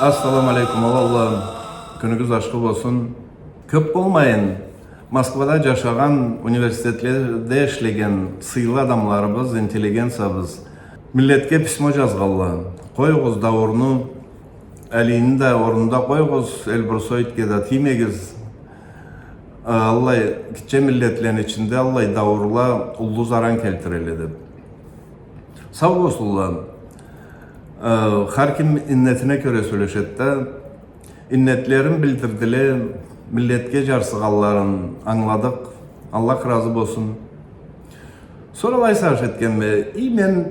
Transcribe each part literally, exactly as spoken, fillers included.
Ассаламу алейкум, аланла. Кюнюгюз ашхы болсун. Кёп болмайын, Москвада джашагъан, университетледе ишлеген сыйлы адамларыбыз, интеллигенциябыз миллетге письмо джазгъанла. Къоюгъуз Даурну, Алийни да орнунда къоюгъуз, Эльбрусоидге да тиймегиз. Э, аллай гитче миллетлени ичинде аллай Даурла уллу заран келтирелле деб. Сау болсунла. Э, хар ким иннетине кёре сёлешед да, иннетлерин билдирдиле, миллетге джарсыгъанларын ангыладыкъ. Аллах разы болсун. Сора алай сагъыш этгенме, и мен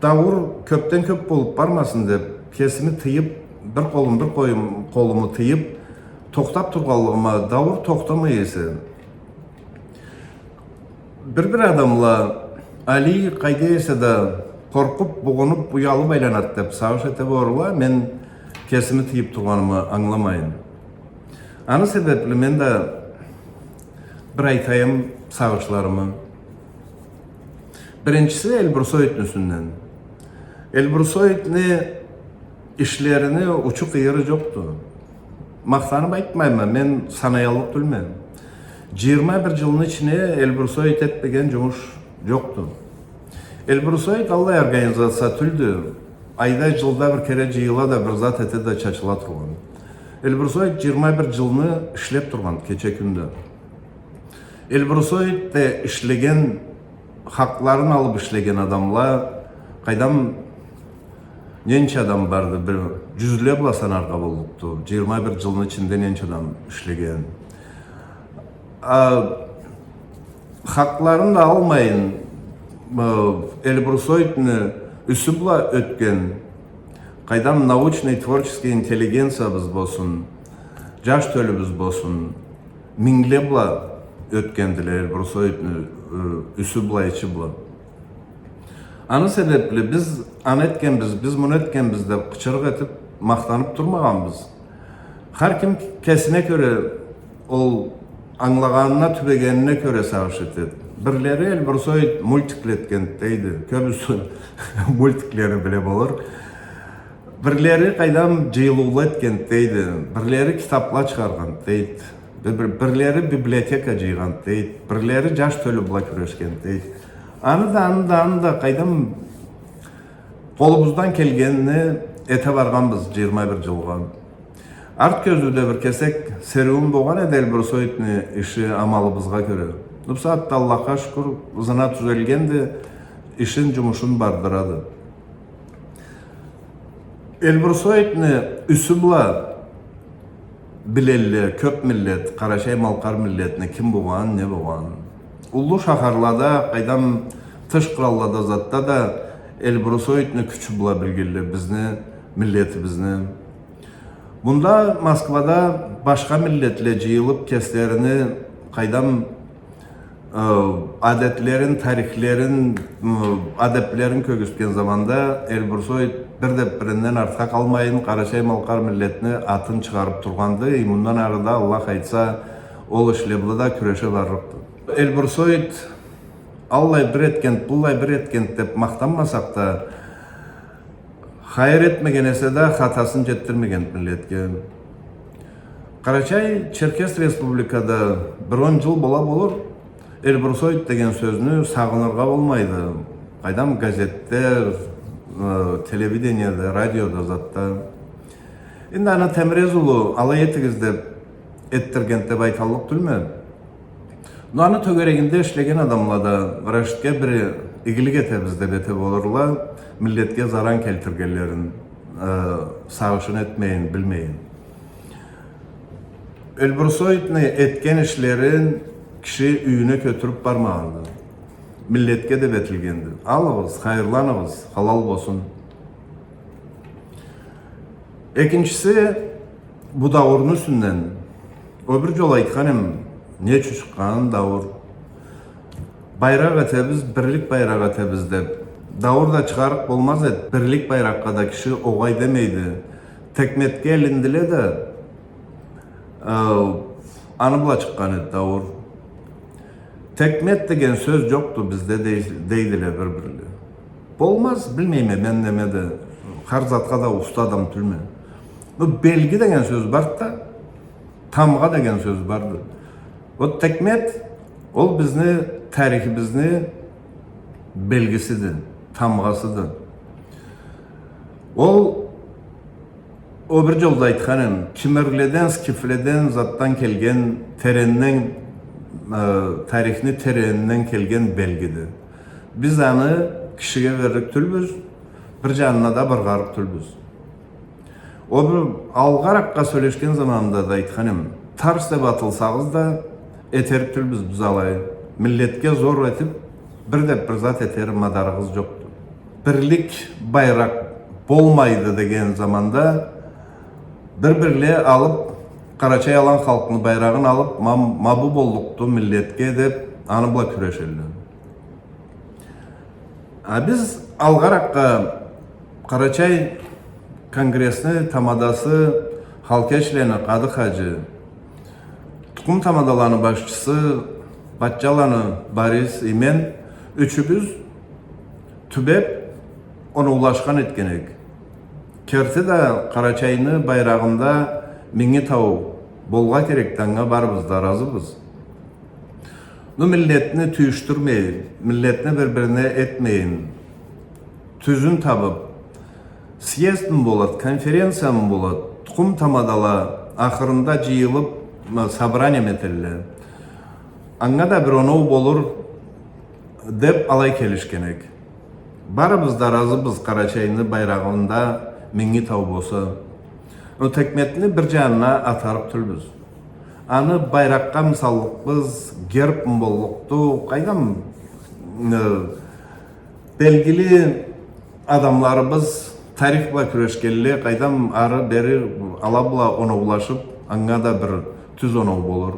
Даур кёбден кёб болуб бармасын деб, кесими тыйыб, бир къолум, бир къоюм, къолуму тыйыб, тохтаб тургъанлыгъыма, Даур тохтамай эсе, бир-бир адамла Алий къайда эсе да къоркъуб, бугъунуб, уялыб айланад деб сагъыш эте болурла, мен кесими тыйыб тургъанымы ангыламайым. Аны себебли мен да бир айтайым сагъышларымы. Биринчиси Эльбрусоидни юсюнден. Эльбрусоидни ишлерини учу-къыйыры джокъду. Махтаныб айтмайма, мен санаяллыкъ тюлме. Джыйырма бир джылны ичине Эльбрусоид этмеген джумуш джокъду. Эльбрусоид аллай организация тюлдю. Айда, джылда бир кере джыйыла да, бир зат эте да, чачыла тургъан. Эльбрусоид джыйырма бир джылны ишлеб тургъан, кече-кюн да. Эльбрусоидде ишлеген, хакъларын алыб ишлеген адамла, къайдам, ненча адам барды, бир джюзле бла санаргъа боллукъду. Джыйырма бир джылны ичинде ненча адам ишлеген. А, хакъларын да алмайын, э, Эльбрусоидни юсю бла ётген, къайдам, научный, творческий интеллигенциябыз болсун, джаш тёлюбюз болсун, мингле бла ётгендиле Эльбрусоидни, э, юсю бла, ичи бла. Аны себебли биз аны этгенбиз, биз муну этгенбиз деб къычырыкъ этиб, махтаныб турмагъанбыз. Хар ким кесине кёре, ол ангылагъанына, тюбегенине кёре сагъыш этеди. Бирлери Эльбрусоид мультикле этгенди дейди. Кёбюсю мультиклени биле болур. Бирлери, къайдам, джыйылыула этгенди дейди. Бирлери китабла чыгъаргъанды дейди. Бир-, бир-, бирлери библиотека джыйгъанды дейди. Бирлери джаш тёлю бла кюрешгенди дейди. Аны да, аны да, аны да, къайдам, къолубуздан келгенин эте баргъанбыз джыйырма бир джылгъа. Арт кёзюуде бир кесек сериуюн болгъан эди Эльбрусоидни иши амалыбызгъа кёре. Бусагъатда, Аллахха шукур, ызына тюзелгенди, ишин, джумушун бардырады. Эльбрусоидни юсю бла билелле кёб миллет, къарачай-малкъар миллетни ким болгъанын, не болгъанын. Уллу шахарлада, къайдам, тыш къраллада, затда да Эльбрусоидни кючю бла билгенле бизни, миллетибизни. Мында, Москвада, башха миллетле джыйылыб, кеслерини, къайдам, э, адетлерин, тарихлерин, м, адеблерин кёргюзтген заманда Эльбрусоид бир да биринден артха къалмайын, къарачай-малкъар миллетни атын чыгъарыб тургъанды. Э, мындан ары да, Аллах айтса, ол ишле бла да кюреше барлыкъды. Эльбрусоид аллай бир этгенди, быллай бир этгенди деб махтанмасакъ да, хайыр этмеген эсе да, хатасын джетдирмегенди миллетге. Къарачай-Черкес Республикада бир он джыл бола болур, Эльбрусоид деген сёзню сагъыныргъа болмайды. Къайдам, газетде, э, телевидениеде, радиода, затда. Энди аны Темрез улу алай этигиз деб этдиргенди деб айталлыкъ тюлме. Но аны тёгерегинде ишлеген адамла да Рашидге бир игилик этебиз деб эте болурла, миллетге заран келтиргенлерин, э, сагъышын этмейин, билмейин. Эльбрусоидни этген ишлерин киши юйюне кётюрюб бармагъанды. Миллетге деб этилгенди. Алыгъыз, хайырланыгъыз, халал болсун. Экинчиси, бу Даурну юсюнден. Ол бир джол айтхан эм, не ючюн чыкъгъанын Даур. Байракъ этебиз, бирлик байракъ этебиз деб. Даур да чыгъарыкъ болмаз эди. Бирлик байракъгъа да киши огъай демейди. Текметге элиндиле да, э, аны бла чыкъгъан эди Даур. Текмет деген сёз джокъду бизде, дей-, дейдиле бир-бирле. Болмаз, билмейме, мен неме да, хар затха да уста адам тюлме. Ну, белги деген сёз барды да, тамгъа деген сёз барды. Вот текмет, ол бизни тарихибизни белгисиди, тамгъасыды. Ол, ол бир джолда айтхан эдим, киммерледен, скифледен затдан келген, теренден, э, тарихни теренинден келген белгиди. Биз аны кишиге берлик тюлбюз, бир джанына да быргъарыкъ тюлбюз. Ол бир алгъаракъгъа сёлешген заманымда да айтхан эдим, тарс деп атылсагъыз да, этерик тюлбюз биз алай. Миллетге зор этип, бир деп бир зат этер мадарыгъыз джокъду. Бирлик байракъ болмайды деген заманда, бир-бирле алып, Къарачай-алан халкъны байрагъын алып, ма, ма бу боллукъду миллетге деп, аны бла кюрешелле. А биз алгъаракъгъа Къарачай конгрессни тамадасы, Халкечлени Къады хаджи, тукъум тамадаланы башчысы Батчаланы Борис и мен ючюбюз тюбеп, оноулашхан этген эдик. Керти да, Къарачайны байрагъында Минги тау болгъа керекди, анга барыбыз да разыбыз. Ну, миллетни тюйюшдюрмейин, миллетни бир-бирине этмейин, тюзюн табып, съездми болад, конференциямы болад, тукъум тамадала ахырында джыйылып, м, собранием этелле. Анга да бир оноу болур деп алай келишген эдик. Барыбыз да разыбыз, Къарачайны байрагъында Минги тау болса. Ну, текметни бир джанына атарыкъ тюлбюз. Аны байракъгъа мысаллыкъбыз, герб боллукъду, къайдам, э, белгили адамларыбыз, тарих бла кюрешгенле, къайдам, ары-бери ала бла оноулашып, анга да бир тюз оноу болур.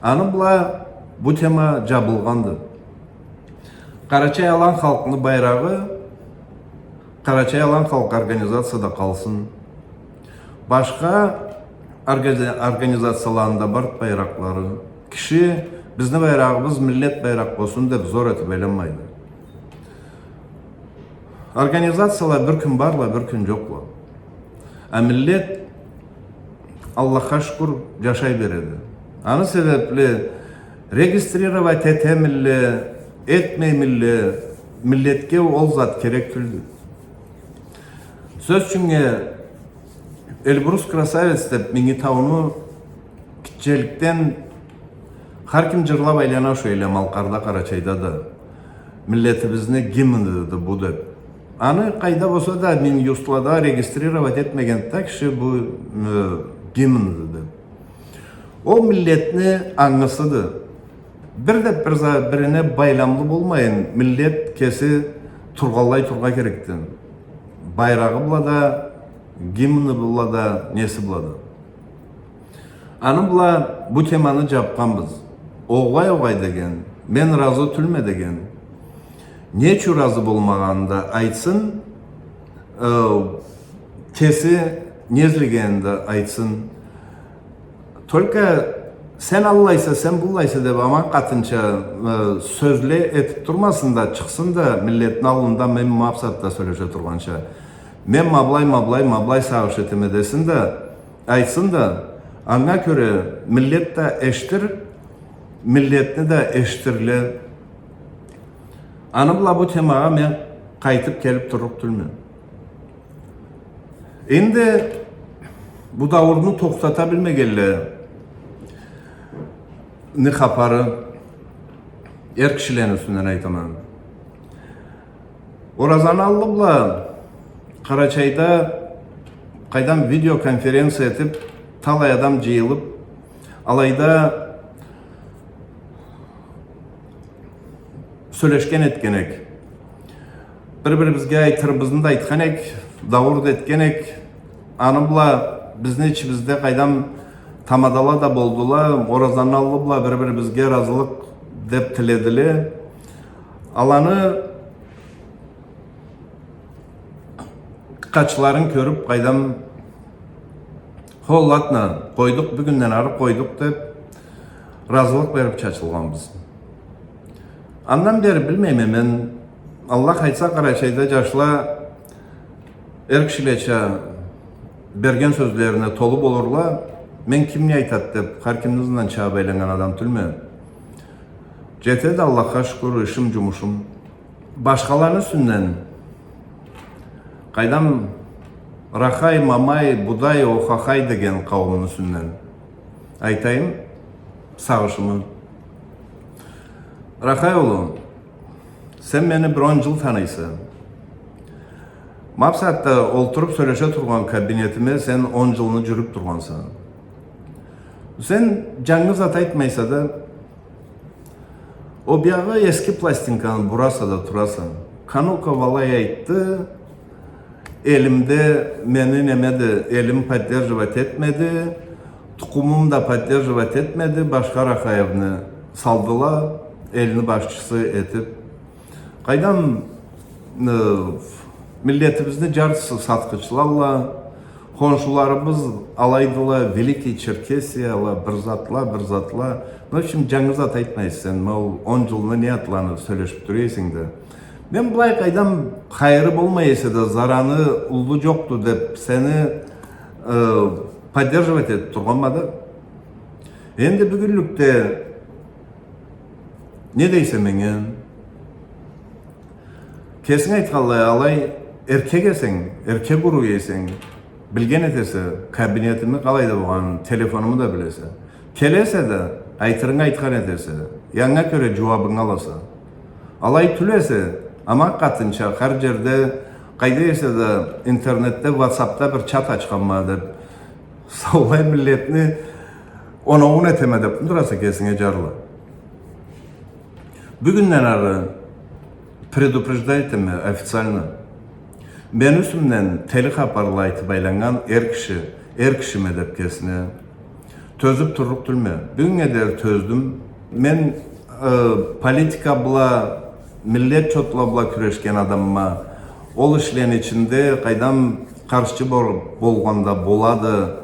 Аны бла бу тема джабылгъанды. Къарачай-алан халкъны байрагъы Къарачай-алан халкъ организацияда къалсын. Башха органи-, организацияланы да бар байракълары. Киши бизни байрагъыбыз миллет байракъ болсун деп зор этип айланмайды. Организацияла бир кюн барла, бир кюн джокъла. А миллет, Аллахха шукур, джашай береди. Аны себепли регистрировать этемилле, этмеймилле, миллетге ол зат керек тюлдю. Сёз ючюннге, Эльбрус красавец деп Минги тауну гитчеликден хар ким джырлап айлана ушуну, Малкъарда, Къарачайда да. Миллетибизни гимниди бу деп. Аны къайда болса да Минюстлада регистрировать этмегенди да киши бу, э, гимниди деп. Ол миллетни ангысыды. Бир да бир за-, бирине байламлы болмайын, миллет кеси тургъанлай тургъа керекди. Байрагъы бла да, гимни бла да, неси бла да. Аны бла бу теманы джабханбыз. Огъай-огъай деген, мен разы тюлме деген. Не ючюн разы болмагъанын да айтсын, э, кеси не излегенин да айтсын. Только сен аллайса, сен быллайса деп аман къатынча, э, сёзле этип турмасын да, чыкъсын да миллетни аллында мен макъсатда сёлеше тургъанча. Мен ма былай, ма былай, ма былай сагъыш этеме десин да, айтсын да, анга кёре миллет да эшитир, миллетни да эшитирле. Аны бла бу темагъа мен къайтып келип турлукъ тюлме. Энди бу даурну тохтата билмегенлени хапары, эр кишилени юсюнден айтама. Оразаны аллы бла Къарачайда къайдам видеоконференция этип, талай адам джыйылып, алайда сёлешген этген эдик. Бир-бирибизге айтырыбызны да айтхан эдик, даур да этген эдик. Аны бла бизни ичибизде къайдам тамадала да болдула, Оразаны аллы бла бир-бирибизге разылыкъ деп тиледиле. Аланы къачларын кёрюп, къайдам, хо, ладно, къойдукъ, бюгюнден ары къойдукъ деп, разылыкъ берип чачылгъанбыз. Андан бери билмейме мен, Аллах айтса, Къарачайда джашла эр кишилеча берген сёзлерине толу болурла. Мен ким не айтат деп, хар кимни ызындан чабып айланнган адам тюлме. Джетеди, Аллахха шукур, ишим, джумушум. Башхаланы юсюнден, къайдам, Рахай, Мамай, Будай, Охахай деген къауумну юсюнден айтайым сагъышымы. Рахай улу, сен мени бир он джыл таныйса. Ма бусагъатда олтуруп сёлеше тургъан кабинетиме сен он джылны джюрюп тургъанса. Сен джангыз зат айтмайса да, о биягъы эски пластинканы бураса да тураса. Кануков алай айтды, элимде мени немеди, элим поддерживать этмеди, тукъумум да поддерживать этмеди, башха Рахаевни салдыла элни башчысы этип. Къайдам, э, миллетибизни джартысы сатхычлалла, хоншуларыбыз алайдыла, Великий Черкесияла, бир затла, бир затла. В общем, джангыз зат айтмайса сен, ма ол он джылны не затланы сёлешип тура эсенг да. Мен былай, къайдам, хайыры болмай эсе да, зараны уллу джокъду деп сени, э, поддерживать этип тургъанма да. Энди бюгюнлюкде не дейсе меннге? Кесинг айтханлай, алай эркек эсенг, эркек уругъ эсенг, билген этесе кабинетими къалайда болгъанын, телефонуму да билесе. Келесе да, айтырынгы айтхан этесе, анга кёре джууабынгы аласа. Алай тюл эсе, аман къатынча, хар джерде, къайда эсе да, интернетде, ватсапда бир чат ачханма деп, саулай миллетни оноуун этеме деп тураса кесинге джарлы. Бюгюнден ары предупреждать этеме официально. Мени юсюмден тели хапарла айтып айланнган эр киши, эр кишиме деп кесине тёзюп турлукъ тюлме. Бюгюннге дери тёздюм. Мен, э, политика бла, миллет чотла бла кюрешген адамма. Ол ишлени ичинде, къайдам, къаршчы бол-, болгъан да болады,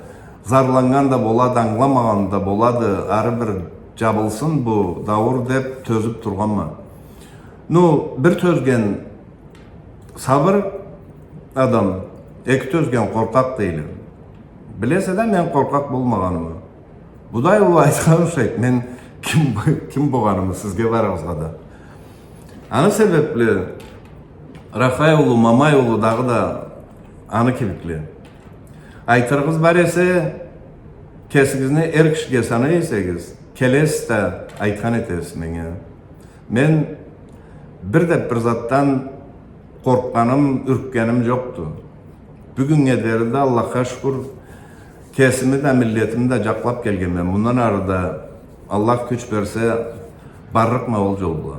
зарланнган да болады, ангыламагъан да болады, ары бир джабылсын бу дауур деп тёзюп тургъанма. Ну, бир тёзген сабыр адам, эки тёзген къоркъакъ дейле. Билесе да мен къоркъакъ болмагъанымы. Будай улу айтхан ушайды, мен ким, ким болгъанымы сизге барыгъызгъа да. Аны себепли Рахай улу, Мамай улу дагъыда аны кибикле. Айтырыгъыз бар эсе, кесигизни эр кишиге санай эсегиз, келесиз да айтхан этесиз меннге. Мен бир да бир затдан къоркъгъаным, юркгеним джокъду. Бюгюннге дери да, Аллахха шукур, кесими да, миллетими да джакълап келгенме. Мындан ары да, Аллах кюч берсе, барлыкъма ол джол бла.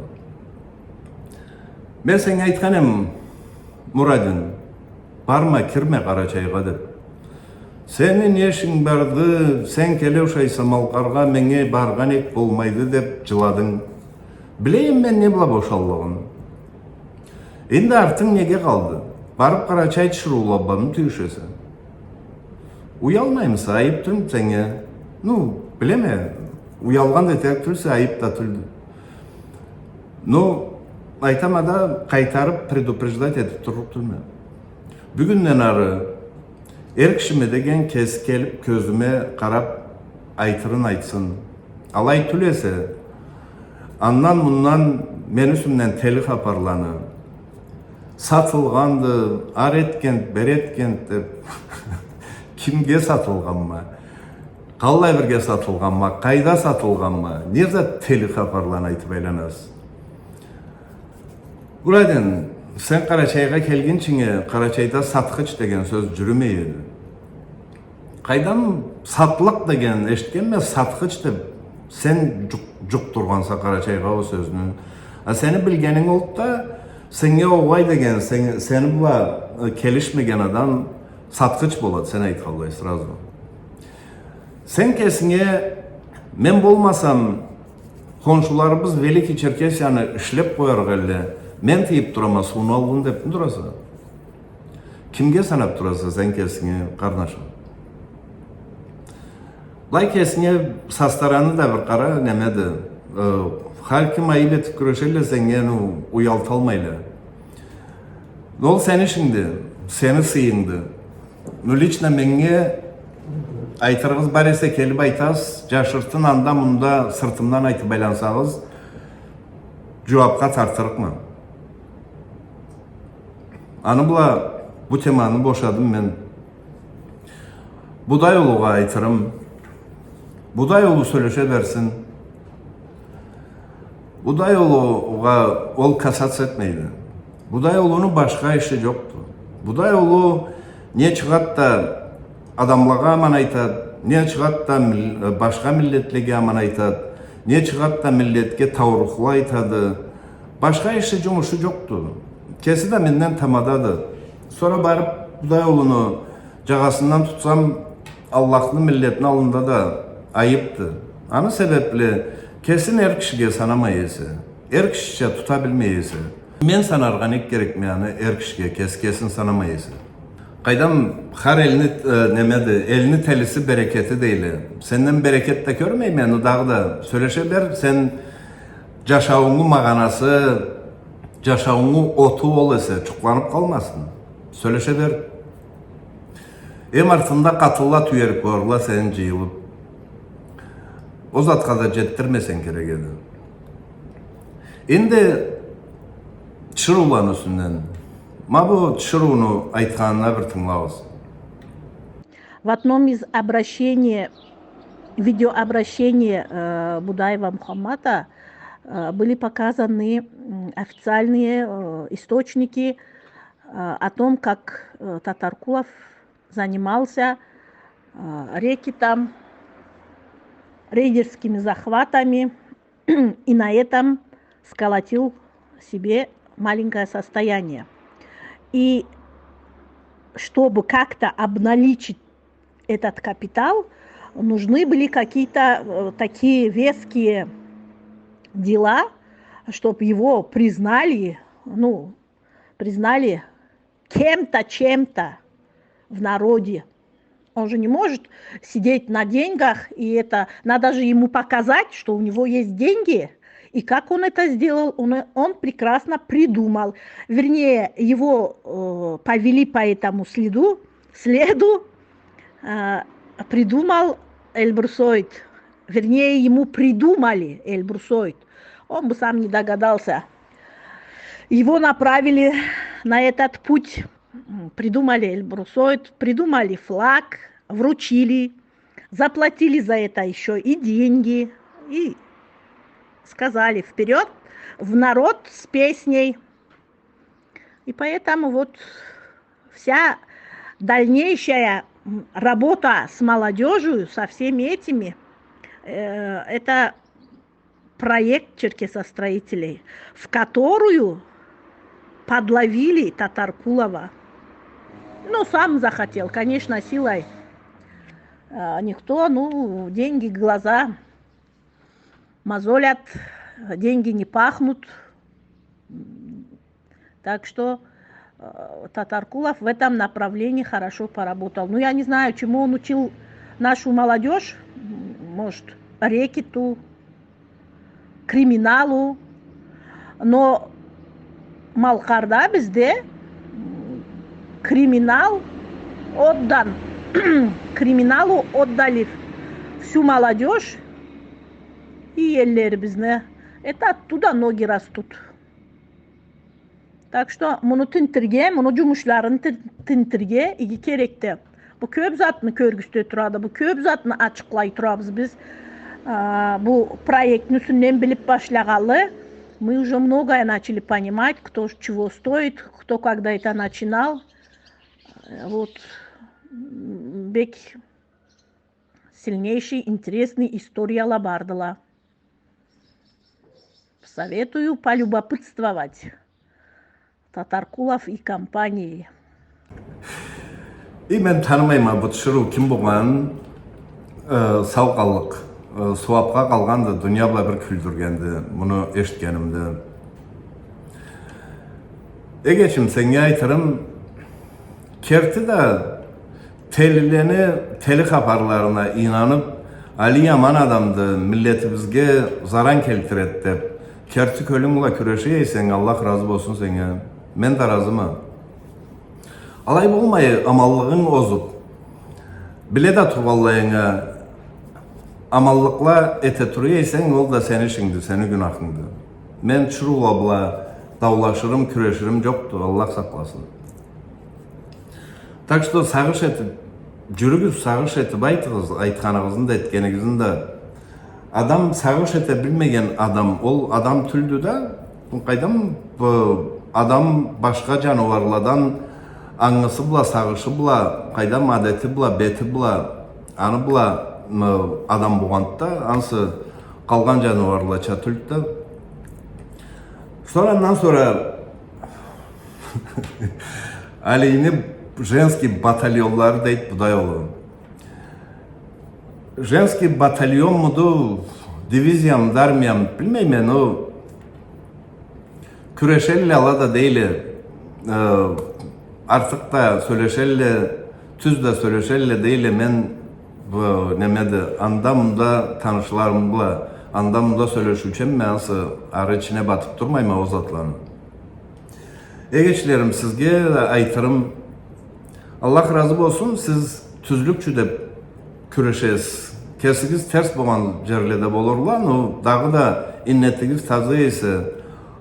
Мен сеннге айтхан эм, Мурадин, барма, кирме Къарачайгъа деп. Сени не ишинг барды, сен келе ушайса Малкъаргъа, меннге баргъа нек болмайды деп джыладынг. Билейим мен не бла бошаллыгъын. Энди артынг неге къалды? Барып Къарачай тиширыула бламы тюйюшесе? Уялмаймыса, айып тюлмю сеннге? Ну, билеме, уялгъан да этерик тюлсе, айып да тюлдю. Ну, айтама да, къайтарып предупреждать этип турлукъ тюлме. Бюгюнден ары эр кишиме деген кеси келип, кёзюме къарап, айтырын айтсын. Алай тюл эсе, андан-мындан мени юсюмден тели хапарланы, сатылгъанды, ары этгенд, бери этгенд деп, кимге сатылгъанма? Къаллай бирге сатылгъанма, къайда сатылгъанма, не зат тели хапарланы айтып айланасыз? Мурадин, сен Къарачайгъа келгинчинге Къарачайда сатхыч деген сёз джюрюмей эди. Къайдам, сатлыкъ деген эшитгенме, сатхыч деп, сен джукъ-, джукъдургъанса Къарачайгъа ол сёзню. А сени билгенинг олду да, сеннге огъай деген, сен-, сени бла, э, келишмеген адам сатхыч болады, сен айтханлай, сразу. Сен кесинге, мен болмасам, хоншуларыбыз Великий Черкесияны ишлеп къоярыкъ элле, мен тыйып турама сууну аллын депми тураса? Кимге санап тураса сен кесинги, къарнашым? Былай кесинге со стороны да бир къара, немеди? Э, хар ким айып этип кюрешелле сеннге, ну, уялталмайла. Ол сени ишингди, сени сыйынгды. Ну, лично меннге айтырыгъыз бар эсе, келип айтасыз, джашыртын анда-мунда сыртымдан айтып айлансагъыз, джууапха тартырыкъма. Аны бла бу теманы бошадым мен. Будай улугъа айтырым. Будай улу сёлеше берсин. Будай улугъа ол касаться этмейди. Будай улуну башха иши джокъду. Будай улу не чыгъад да адамлагъа аман айтад, не чыгъад да мил-, башха миллетлеге аман айтад, не чыгъад да миллетге таурухла айтады. Башха иши, джумушу джокъду. Кеси да менден тамадады. Сора барып Будай улуну джагъасындан тутсам, Аллахны, миллетни аллында да айыпды. Аны себепли кесин эр кишиге санамай эсе, эр кишича тута билмей эсе, мен санаргъа нек керекме аны эр кишиге, кеси кесин санамай эсе? Къайдам, хар элни, э, немеди, элни телиси, берекети дейле. Сенден берекет да кёрмейме, аны дагъыда сёлеше бер, сен джашауунгу магъанасы, джашауунгу оту ол эсе, джукъланып къалмасын. Сёлеше бер. Эм артында къатынла тюерик болурла сени джыйылып. Ол затха да джетдирмесенг керек эди. Энди тиширыуланы юсюнден. Ма бу тиширыуну айтханына бир тынгылагъыз. В одном из обращений, видеообращений, э, Будаева Мухаммада, э, были показаны, м, официальные, э, источники, э, о том, как, э, Татаркулов занимался, э, рэкетом, рейдерскими захватами, и на этом сколотил себе маленькое состояние. И чтобы как-то обналичить этот капитал, нужны были какие-то, э, такие веские дела, чтобы его признали, ну, признали кем-то, чем-то в народе. Он же не может сидеть на деньгах, и это, надо же ему показать, что у него есть деньги. И как он это сделал, он, он прекрасно придумал. Вернее, его, э, повели по этому следу, следу, э, придумал Эльбрусоид. Вернее, ему придумали Эльбрусоид. Он бы сам не догадался. Его направили на этот путь. М, придумали Эльбрусоид, придумали флаг, вручили, заплатили за это ещё и деньги, и сказали: «Вперёд в народ с песней». И поэтому вот вся дальнейшая, м, работа с молодёжью, со всеми этими, э, это проект черкесостроителей, в которую подловили Татаркулова. Ну, сам захотел, конечно, силой. А, никто, ну, деньги глаза мозолят, деньги не пахнут. Так что, э, Татаркулов в этом направлении хорошо поработал. Ну, я не знаю, чему он учил нашу молодёжь. М, может, рэкету, криминалу. Но Малкъарда бизде, м, криминал отдан, криминалу отдали всю молодёжь и эллерибизни. Это оттуда ноги растут. Так что муну тинтирге, муну джумушларын тин-, тинтирге иги керекди. Бу кёб затны кёргюзте турады, бу кёб затны ачыкълай турабыз биз. А, бу проектни юсюнден билиб башлагъанлы, мы уже многое начали понимать, кто чего стоит, кто когда это начинал. Э, вот, м, бек сильнейший, интересный историяла бардыла. Советую полюбопытствовать. Татаркулов и компании. И мен танымайма бу тиширыу ким болгъанын, э, сау къаллыкъ, э, сууабха къалгъанды, дуния бла бир кюлдюргенди, муну эшитгенимде. Эгечим, сеннге айтырым, керти да, телилени тели хапарларына ийнаныб, Али аман адамды, миллетибизге заран келтиред деб, керти кёлюнг бла кюреше эсенг, Аллах разы болсун сеннге. Мен да разыма. Алай болмай, аманлыгъынг озуб, биле да тургъанлайынга аманлыкъла эте тура эсенг, ол да сени ишингди, сени гюнахынгды. Мен тиширыула бла даулашырым, кюреширим джокъду, Аллах сакъласын. Так что сагъыш этиб джюрюгюз, сагъыш этиб айтыгъыз, айтханыгъызны да, этгенигизни да. Адам, сагъыш эте билмеген адам, ол адам тюлдю да, къайдам, бу адам башха джаныуарладан ангысы бла, сагъышы бла, къайдам, адети бла, бети бла, аны бла, м, адам болгъанды да, ансы къалгъан джаныуарлача тюлдю да. Сора, андан сора Алийни женский батальонлары дейди Будай улу. Женский батальонмуду, дивизиямыды, армиямыды, билмейме, но кюрешелле ала да дейле, э, артыкъ да сёлешелле, тюз да сёлешелле дейле, мен бу немеде, анда-мында танышларым бла, анда-мында сёлешиученме, ансы ары ичине батыб турмайма ол затланы. Эгечлерим, сизге да айтырым, Аллах разы болсун, сиз тюзлюк ючюн деб кюрешесиз. Кесигиз терс болгъан джерледе болурла, но дагъыда иннетигиз таза эсе,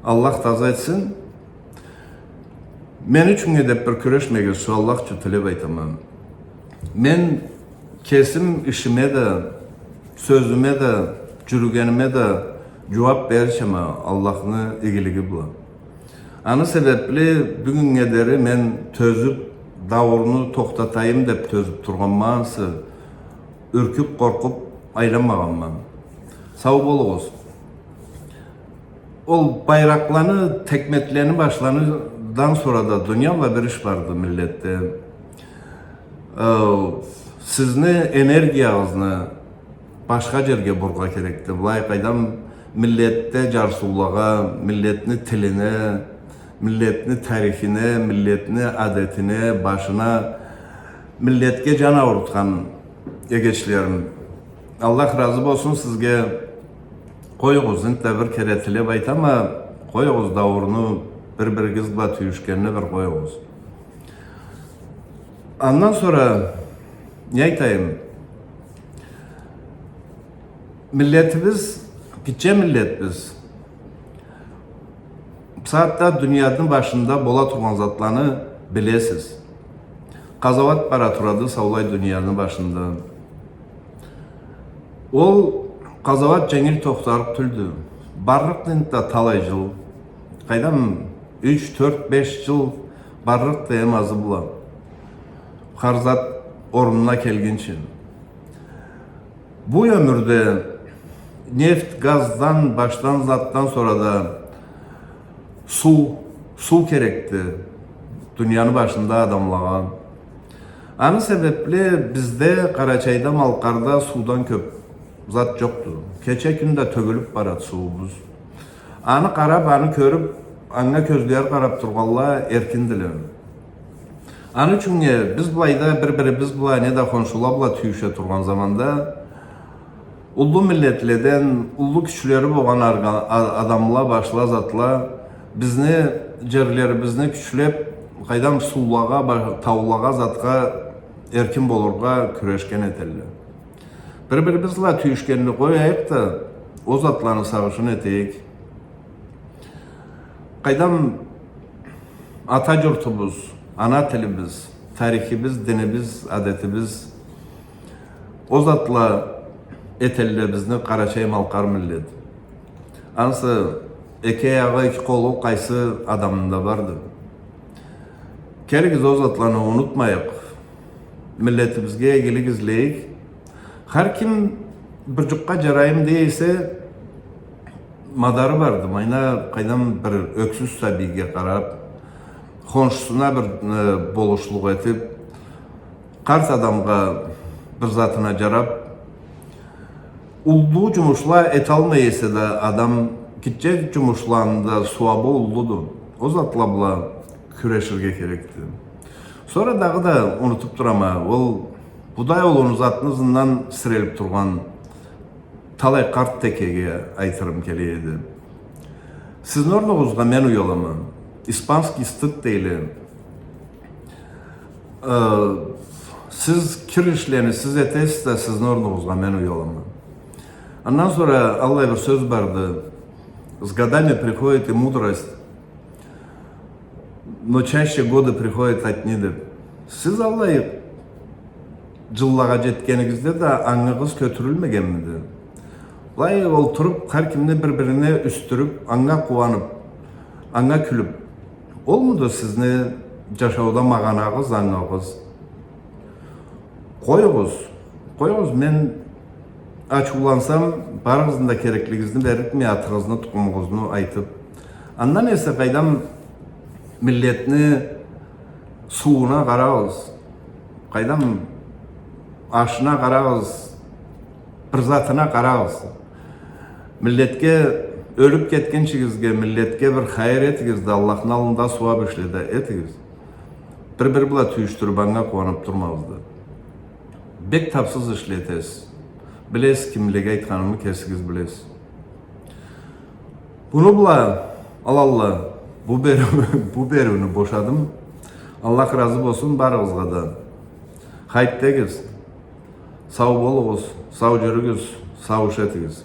Аллах таза этсин. Мен ючюннге деб бир кюрешмегиз, шо Аллах ючюн тилеб айтама. Мен кесим ишиме да, сёзюме да, джюрюгениме да джууаб берирчама Аллахны игилиги бла. Аны себебли бюгюннге дери мен тёзюб, даурну тохтатайым деб тёзюб тургъанма, ансы юркюб, къоркъуб айланмагъанма. Сау болугъуз. Ол байракъланы, текметлени башларындан сора да дуния бла бир иш барды миллетде. Э, сизни энергиягъызны башха джерге бурургъа керекди. Былай, къайдам, миллетде джарсыулагъа, миллетни тилине, миллетни тарихине, миллетни адетине, башына, миллетге джан аурутхан эгечлерим. Аллах разы болсун сизге. Къоюгъуз, энтда бир кере тилеб айтама, къоюгъуз даурну, бир-биригиз бла тюйюшгенни бир къоюгъуз. Андан сора не айтайым? Миллетибиз, гитче миллетбиз. Бусагъатда дунияны башында бола тургъан затланы билесиз. Къазауат бара турады саулай дунияны башында. Ол къазауат дженгил тохтарыкъ тюлдю. Барлыкъды энтда талай джыл. Къайдам, юч, тёрт, беш джыл барлыкъды эм азы бла. Хар зат орнуна келгинчи. Бу ёмюрде нефть, газдан, башдан затдан сора да суу, суу керекди дунияны башында адамлагъа. Аны себебли бизде, Къарачайда, Малкъарда суудан кёб зат джокъду. Кече-кюн да тёгюлюб барады суубуз. Аны къараб, аны кёрюб, анга кёзле къараб тургъанла эркиндиле. Аны ючюннге биз былайда бир-бирибиз бла, неда хоншула бла тюйюше тургъан заманда, уллу миллетледен, уллу кючлери болгъан аргъа-, а-, адамла башла затла бизни джерлерибизни кючлеб, къайдам, суулагъа, ба-, таулагъа, затха эркин болургъа кюрешген этелле. Бир-бирибиз бла тюйюшгенни къояйыкъ да, ол затланы сагъышын этейик. Къайдам, ата джуртубуз, ана тилибиз, тарихибиз, динибиз, адетибиз, ол затла этелле бизни къарачай-малкъар миллет. Ансы эки аягъы, эки къолу къайсы адамында барды. Келигиз, ол затланы унутмайыкъ. Миллетибизге игилик излейик. Хар ким бир джукъгъа джарайым дей эсе, мадары барды. Майна, къайдам, бир ёксюз сабийге къараб, хоншусуна бир, э, болушлукъ этиб, къарт адамгъа бир затына джараб, уллу джумушла эталмай эсе да адам, гитче джумушланы да сууабы уллуду. Ол затла бла кюреширге керекди. Сора дагъыда унутуб турама, ол Будай улуну затны ызындан сирелиб тургъан талай къарт текеге айтырым келе эди. Сизни орнугъузгъа мен уялама. Испанский стыд дейле. Э, сиз кир ишлени сиз этесиз да, сизни орнугъузгъа мен уялама. Андан сора аллай бир сёз барды: «С годами приходит и мудрость, но чаще годы приходят одни», — деп. Сиз аллай джыллагъа джетгенигизде да ангыгъыз кётюрюлмегенмиди? Былай олтуруб, хар кимни бир-бирине юсдюрюб, анга къууаныб, анга кюлюб, олмуду сизни джашауда магъанагъыз, ангыгъыз? Къоюгъуз, къоюгъуз, мен ачыулансам, барыгъызны да кереклигизни берликме, атыгъызны, тукъумугъузну айтыб. Андан эсе, къайдам, миллетни сууна къарагъыз, къайдам, ашына къарагъыз, бир затына къарагъыз. Миллетге, ёлюб кетгинчигизге, миллетге бир хайыр этигиз да, Аллахны аллында сууаб ишле да этигиз. Бир-бири бла тюйюшдюрюб, анга къууаныб турмагъыз да. Бек табсыз ишле этесиз. Билесиз, кимлеге айтханымы кесигиз билесиз. Муну бла, аланла, бу бериу-, бу бериуню бошадым. Аллах разы болсун барыгъызгъа да. Хайт дегиз. Сау болугъуз, сау джюрюгюз, сау иш этигиз.